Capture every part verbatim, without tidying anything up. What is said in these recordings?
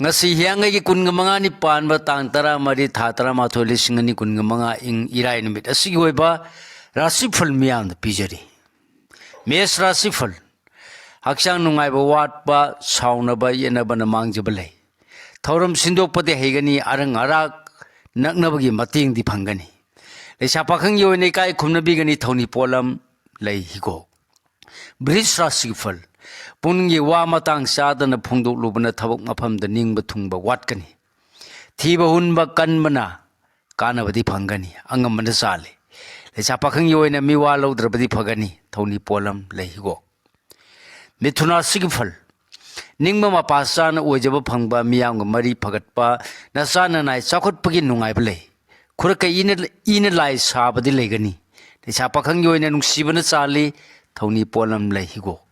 ꯉꯁꯤ ꯍꯤꯌꯥꯡꯒꯩꯒꯤ ꯀꯨꯟꯒ ꯃꯉꯥꯅꯤ ꯄꯥꯟꯕ ꯇꯥꯡ ꯇꯔꯥꯃꯔꯤ, ꯊꯥ ꯇꯔꯥꯃꯥꯊꯣꯏ, ꯂꯤꯁꯤꯡ ꯑꯅꯤ ꯀꯨꯟꯒ ꯃꯉꯥ, ꯏꯪ ꯏꯔꯥꯏ ꯅꯨꯃꯤꯠ ꯑꯁꯤꯒꯤ ꯑꯣꯏꯕ ꯔꯥꯁꯤꯐꯜ ꯃꯤꯌꯥꯝꯗ ꯄꯤꯖꯔꯤ꯫ ꯃꯦꯁ ꯔꯥꯁꯤꯐꯜ: ꯍꯛꯆꯥꯡ ꯅꯨꯡꯉꯥꯏꯕ ꯋꯥꯠꯄ, ꯁꯥꯎꯅꯕ ꯌꯦꯠꯅꯕꯅ ꯃꯥꯡꯖꯕ ꯂꯩ꯫ ꯊꯧꯔꯝ ꯁꯤꯟꯗꯣꯛꯄꯗꯤ ꯍꯩꯒꯅꯤ, ꯑꯔꯪ ꯑꯔꯥꯛ ꯅꯛꯅꯕꯒꯤ ꯃꯇꯦꯡꯗꯤ ꯐꯪꯒꯅꯤ꯫ ꯂꯩꯁꯥ ꯄꯥꯈꯪꯒꯤ ꯑꯣꯏꯅ ꯏꯀꯥꯏ ꯈꯨꯝꯅꯕꯤꯒꯅꯤ, ꯊꯧꯅꯤ ꯄꯣꯠꯂꯝ ꯂꯩ ꯍꯤꯒꯣꯛ꯫ ꯕ꯭ꯔꯤꯖ ꯔꯥꯁꯤꯒꯤ ꯐꯜ: ꯄꯨꯛꯅꯤꯡꯒꯤ ꯋꯥ ꯃꯇꯥꯡ ꯆꯥꯗꯅ ꯐꯣꯡꯗꯣꯛꯂꯨꯕꯅ ꯊꯕꯛ ꯃꯐꯝꯗ ꯅꯤꯡꯕ ꯊꯨꯡꯕ ꯋꯥꯠꯀꯅꯤ꯫ ꯊꯤꯕ ꯍꯨꯟꯕ ꯀꯟꯕꯅ ꯀꯥꯟꯅꯕꯗꯤ ꯐꯪꯒꯅꯤ, ꯑꯉꯝꯕꯅ ꯆꯥꯜꯂꯤ꯫ ꯂꯩꯁꯥ ꯄꯥꯈꯪꯒꯤ ꯑꯣꯏꯅ ꯃꯤꯋꯥ ꯂꯧꯗ꯭ꯔꯕꯗꯤ ꯐꯒꯅꯤ, ꯊꯧꯅꯤ ꯄꯣꯠꯂꯝ ꯂꯩ ꯍꯤꯒꯣꯛ꯫ ꯃꯤꯊꯨꯟ ꯔꯥꯁꯤꯒꯤ ꯐꯜ: ꯅꯤꯡꯕ ꯃꯄꯥ ꯆꯥꯅ ꯑꯣꯏꯖꯕ ꯐꯪꯕ, ꯃꯤꯌꯥꯝꯒ ꯃꯔꯤ ꯐꯒꯠꯄ, ꯅꯆꯥ ꯅꯅꯥꯏ ꯆꯥꯎꯈꯠꯄꯒꯤ ꯅꯨꯡꯉꯥꯏꯕ ꯂꯩ꯫ ꯈꯨꯔꯀ ꯏꯅ, ꯏꯅ ꯂꯥꯏ ꯁꯥꯕꯗꯤ ꯂꯩꯒꯅꯤ꯫ ꯂꯩꯁꯥ ꯄꯥꯈꯪꯒꯤ ꯑꯣꯏꯅ ꯅꯨꯡꯁꯤꯕꯅ ꯆꯥꯜꯂꯤ, ꯊꯧꯅꯤ ꯄꯣꯠꯂꯝ ꯂꯩ ꯍꯤꯒꯣꯛ꯫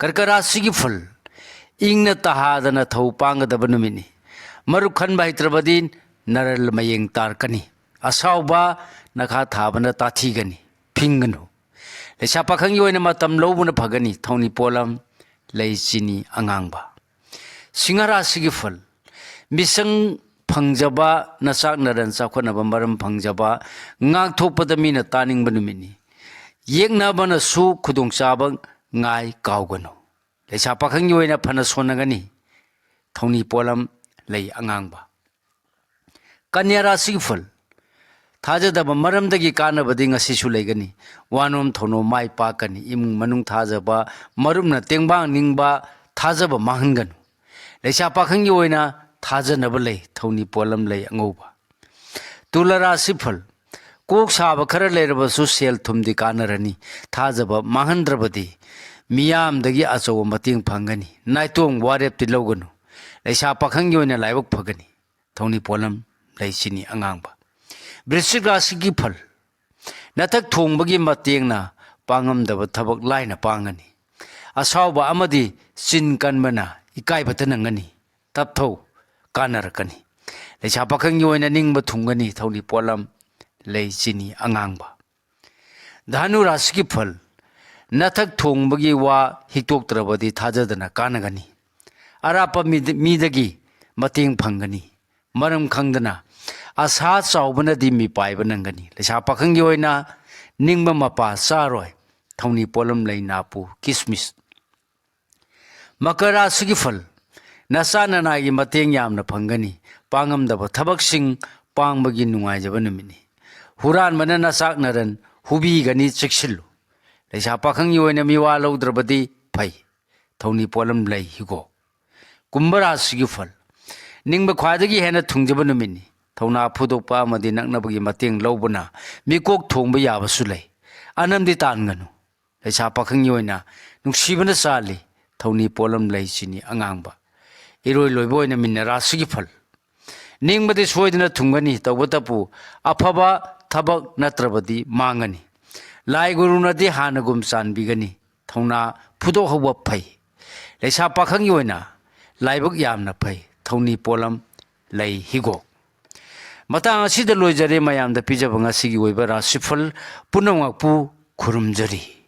ꯀꯔꯀ ꯔꯥꯁꯤꯒꯤ ꯐꯜ: ꯏꯪꯅ ꯇꯍꯥꯗꯅ ꯊꯧ ꯄꯥꯡꯒꯗꯕ ꯅꯨꯃꯤꯠꯅꯤ꯫ ꯃꯔꯨꯞ ꯈꯟꯕ ꯍꯩꯇ꯭ꯔꯕꯗꯤ ꯅꯔꯜ ꯃꯌꯦꯡ ꯇꯥꯔꯛꯀꯅꯤ꯫ ꯑꯁꯥꯎꯕ ꯅꯈꯥ ꯊꯥꯕꯅ ꯇꯥꯊꯤꯒꯅꯤ, ꯐꯤꯡꯒꯅꯨ꯫ ꯂꯩꯁꯥ ꯄꯥꯈꯪꯒꯤ ꯑꯣꯏꯅ ꯃꯇꯝ ꯂꯧꯕꯅ ꯐꯒꯅꯤ, ꯊꯧꯅꯤ ꯄꯣꯠꯂꯝ ꯂꯩ ꯆꯤꯅꯤ ꯑꯉꯥꯡꯕ꯫ ꯁꯤꯡꯍ ꯔꯥꯁꯤꯒꯤ ꯐꯜ: ꯃꯤꯁꯪ ꯐꯪꯖꯕ, ꯅꯆꯥꯛ ꯅꯔꯟ ꯆꯥꯎꯈꯠꯅꯕ ꯃꯔꯝ ꯐꯪꯖꯕ, ꯉꯥꯛꯊꯣꯛꯄꯗ ꯃꯤꯅ ꯇꯥꯅꯤꯡꯕ ꯅꯨꯃꯤꯠꯅꯤ꯫ ꯌꯦꯛꯅꯕꯅꯁꯨ ꯈꯨꯗꯣꯡꯆꯥꯕ ꯉꯥꯏ ꯀꯥꯎꯒꯅꯨ꯫ ꯂꯩꯁꯥ ꯄꯥꯈꯪꯒꯤ ꯑꯣꯏꯅ ꯐꯅ ꯁꯣꯟꯅꯒꯅꯤ, ꯊꯧꯅꯤ ꯄꯣꯠꯂꯝ ꯂꯩ ꯑꯉꯥꯡꯕ꯫ ꯀꯟꯌꯥ ꯔꯥꯁꯤꯒꯤ ꯐꯜ: ꯊꯥꯖꯗꯕ ꯃꯔꯝꯗꯒꯤ ꯀꯥꯟꯅꯕꯗꯤ ꯉꯁꯤꯁꯨ ꯂꯩꯒꯅꯤ꯫ ꯋꯥꯅꯣꯝ ꯊꯧꯅꯣꯝ ꯃꯥꯏ ꯄꯥꯛꯀꯅꯤ꯫ ꯏꯃꯨꯡ ꯃꯅꯨꯡ ꯊꯥꯖꯕ, ꯃꯔꯨꯞꯅ ꯇꯦꯡꯕꯥꯡ ꯅꯤꯡꯕ, ꯊꯥꯖꯕ ꯃꯥꯡꯍꯟꯒꯅꯨ꯫ ꯂꯩꯁꯥ ꯄꯥꯈꯪꯒꯤ ꯑꯣꯏꯅ ꯊꯥꯖꯅꯕ ꯂꯩ, ꯊꯧꯅꯤ ꯄꯣꯠꯂꯝ ꯂꯩ ꯑꯉꯧꯕ꯫ ꯇꯨꯂꯥ ꯔꯥꯁꯤ ꯐꯜ: ꯀꯣꯛ ꯁꯥꯕ ꯈꯔ ꯂꯩꯔꯕꯁꯨ ꯁꯦꯜ ꯊꯨꯝꯗꯤ ꯀꯥꯟꯅꯔꯅꯤ꯫ ꯊꯥꯖꯕ ꯃꯥꯡꯍꯟꯗ꯭ꯔꯕꯗꯤ ꯃꯤꯌꯥꯝꯗꯒꯤ ꯑꯆꯧꯕ ꯃꯇꯦꯡ ꯐꯪꯒꯅꯤ꯫ ꯅꯥꯏꯇꯣꯝ ꯋꯥꯔꯦꯞꯇꯤ ꯂꯧꯒꯅꯨ꯫ ꯂꯩꯁꯥ ꯄꯥꯈꯪꯒꯤ ꯑꯣꯏꯅ ꯂꯥꯏꯕꯛ ꯐꯒꯅꯤ꯫ ꯊꯧꯅꯤ ꯄꯣꯠꯂꯝ ꯂꯩ ꯆꯤꯅꯤ ꯑꯉꯥꯡꯕ꯫ ꯕ꯭ꯔꯤꯁꯤꯛ ꯔꯥꯁꯤꯒꯤ ꯐꯜ: ꯅꯊꯛ ꯊꯣꯡꯕꯒꯤ ꯃꯇꯦꯡꯅ ꯄꯥꯡꯉꯝꯗꯕ ꯊꯕꯛ ꯂꯥꯏꯅ ꯄꯥꯡꯒꯅꯤ꯫ ꯑꯁꯥꯎꯕ ꯑꯃꯗꯤ ꯆꯤꯟ ꯀꯟꯕꯅ ꯏꯀꯥꯏꯕꯇ ꯅꯪꯒꯅꯤ꯫ ꯇꯞꯊꯧ, ꯀꯥꯟꯅꯔꯛꯀꯅꯤ꯫ ꯂꯩꯁꯥ ꯄꯥꯈꯪꯒꯤ ꯑꯣꯏꯅ ꯅꯤꯡꯕ ꯊꯨꯡꯒꯅꯤ꯫ ꯊꯧꯅꯤ ꯄꯣꯠꯂꯝ ꯂꯩ ꯆꯤꯅꯤ ꯑꯉꯥꯡꯕ꯫ ꯙꯅꯨ ꯔꯥꯁꯤꯒꯤ ꯐꯜ: ꯅꯊꯛ ꯊꯣꯡꯕꯒꯤ ꯋꯥ ꯍꯤꯛꯇꯣꯛꯇ꯭ꯔꯕꯗꯤ ꯊꯥꯖꯗꯅ ꯀꯥꯟꯅꯒꯅꯤ꯫ ꯑꯔꯥꯞꯄ ꯃꯤꯗ- ꯃꯤꯗꯒꯤ ꯃꯇꯦꯡ ꯐꯪꯒꯅꯤ꯫ ꯃꯔꯝ ꯈꯪꯗꯅ ꯑꯁꯥ ꯆꯥꯎꯕꯅꯗꯤ ꯃꯤꯄꯥꯏꯕ ꯅꯪꯒꯅꯤ꯫ ꯂꯩꯁꯥ ꯄꯥꯈꯪꯒꯤ ꯑꯣꯏꯅ ꯅꯤꯡꯕ ꯃꯄꯥ ꯆꯥꯔꯣꯏ꯫ ꯊꯧꯅꯤ ꯄꯣꯠꯂꯝ ꯂꯩ ꯅꯥꯄꯨ ꯀꯤꯁꯃꯤꯁ꯫ ꯃꯀꯔ ꯔꯥꯁꯤꯒꯤ ꯐꯜ: ꯅꯆꯥ ꯅꯅꯥꯏꯒꯤ ꯃꯇꯦꯡ ꯌꯥꯝꯅ ꯐꯪꯒꯅꯤ꯫ ꯄꯥꯡꯉꯝꯗꯕ ꯊꯕꯛꯁꯤꯡ ꯄꯥꯡꯕꯒꯤ ꯅꯨꯡꯉꯥꯏꯖꯕ ꯅꯨꯃꯤꯠꯅꯤ꯫ ꯍꯨꯔꯥꯟꯕꯅ ꯅꯆꯥꯛꯅꯔꯟ ꯍꯨꯕꯤꯒꯅꯤ, ꯆꯦꯛꯁꯤꯜꯂꯨ꯫ ꯂꯩꯁꯥ ꯄꯥꯈꯪꯒꯤ ꯑꯣꯏꯅ ꯃꯤꯋꯥ ꯂꯧꯗ꯭ꯔꯕꯗꯤ ꯐꯩ꯫ ꯊꯧꯅꯤ ꯄꯣꯠꯂꯝ ꯂꯩ ꯍꯤꯒꯣꯛ꯫ ꯀꯨꯝꯚ ꯔꯥꯁꯤꯒꯤ ꯐꯜ: ꯅꯤꯡꯕ ꯈ꯭ꯋꯥꯏꯗꯒꯤ ꯍꯦꯟꯅ ꯊꯨꯡꯖꯕ ꯅꯨꯃꯤꯠꯅꯤ꯫ ꯊꯧꯅꯥ ꯐꯨꯗꯣꯛꯄ ꯑꯃꯗꯤ ꯅꯛꯅꯕꯒꯤ ꯃꯇꯦꯡ ꯂꯧꯕꯅ ꯃꯤꯀꯣꯛ ꯊꯣꯡꯕ ꯌꯥꯕꯁꯨ ꯂꯩ꯫ ꯑꯅꯝꯗꯤ ꯇꯥꯟꯒꯅꯨ꯫ ꯂꯩꯁꯥ ꯄꯥꯈꯪꯒꯤ ꯑꯣꯏꯅ ꯅꯨꯡꯁꯤꯕꯅ ꯆꯥꯜꯂꯤ꯫ ꯊꯧꯅꯤ ꯄꯣꯠꯂꯝ ꯂꯩ ꯆꯤꯅꯤ ꯑꯉꯥꯡꯕ꯫ ꯏꯔꯣꯏ ꯂꯣꯏꯕ ꯑꯣꯏꯅ ꯃꯤꯟꯅ ꯔꯥꯁꯤꯒꯤ ꯐꯜ: ꯅꯤꯡꯕꯗꯤ ꯁꯣꯏꯗꯅ ꯊꯨꯡꯒꯅꯤ, ꯇꯧꯕꯇꯕꯨ ꯑꯐꯕ ꯊꯕꯛ ꯅꯠꯇ꯭ꯔꯕꯗꯤ ꯃꯥꯡꯒꯅꯤ꯫ ꯂꯥꯏ ꯒꯨꯔꯨꯅꯗꯤ ꯍꯥꯟꯅꯒꯨꯝ ꯆꯥꯟꯕꯤꯒꯅꯤ꯫ ꯊꯧꯅꯥ ꯐꯨꯗꯣꯛꯍꯧꯕ ꯐꯩ꯫ ꯂꯩꯁꯥ ꯄꯥꯈꯪꯒꯤ ꯑꯣꯏꯅ ꯂꯥꯏꯕꯛ ꯌꯥꯝꯅ ꯐꯩ꯫ ꯊꯧꯅꯤ ꯄꯣꯠꯂꯝ ꯂꯩ ꯍꯤꯒꯣꯛ꯫ ꯃꯇꯥꯡ ꯑꯁꯤꯗ ꯂꯣꯏꯖꯔꯦ ꯃꯌꯥꯝꯗ ꯄꯤꯖꯕ ꯉꯁꯤꯒꯤ ꯑꯣꯏꯕ ꯔꯥꯁꯤꯐꯜ ꯄꯨꯝꯅꯃꯛꯄꯨ ꯈꯨꯔꯨꯝꯖꯔꯤ꯫